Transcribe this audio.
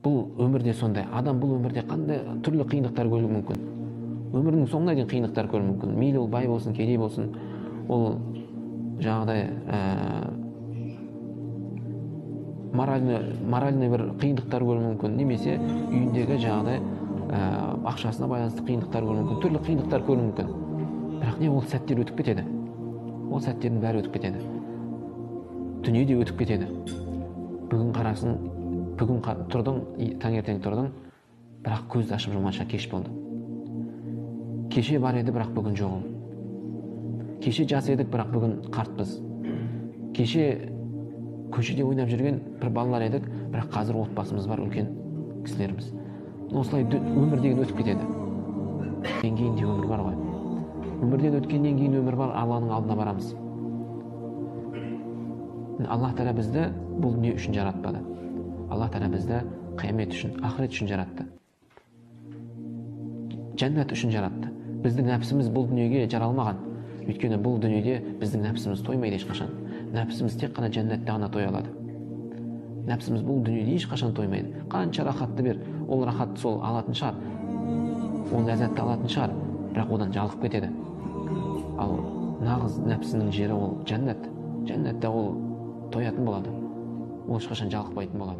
Бұл өмірде сондай. Адам бұл өмірде қандай түрлі қиындықтар көруі мүмкін. Өмірінің соңына дейін қиындықтар көруі мүмкін. Мейлі ол бай болсын, кедей болсын, ол жаңағыдай моральный бір қиындықтар көруі мүмкін, немесе үйіндегі жаңағыдай ақшасына байланысты қиындықтар көруі мүмкін, түрлі қиындықтар көруі мүмкін. Бірақ не, ол сәттер өтіп кетеді. Ол сәттердің бәрі өтіп кетеді. Дүние де өтіп кетеді. Бүгін қарасын, бүгін тұрдың, таңертең тұрдың, бірақ көзді ашып жұмғанша кеш болды. Кеше бар еді, бірақ бүгін жоқ ол. Кеше жас едік, бірақ бүгін қартпыз. Кеше көшеде ойнап жүрген бір балалар едік, бірақ қазір отбасымыз бар, үлкен кісілеріміз. Осылай өмір деген өтіп кетеді. Кейін де өмір бар ғой. Өмірден өткеннен кейін өмір бар, Алланың алдына барамыз. Аллах тағала бізді бұл дүние үшін жаратпады. Аллах тағала бізді қиямет үшін, ақырет үшін жаратты. Жәннат үшін жаратты. Біздің нәпсіміз бұл дүниеге жаралмаған. Өйткені бұл дүниеде біздің нәпсіміз тоймайды ешқашан. Нәпсіміз тек қана жәннатта ғана той алады. Нәпсіміз бұл дүниеде ешқашан тоймайды. Қанша рахатты бер, ол рахат сол алатын шығар, ол ләззатты алатын шығар, бірақ одан жалығып кетеді. Ал нағыз нәпсінің жері ол жәннат. Жәннатта ол тоятын болады. Ол ешқашан жалықпайтын болады.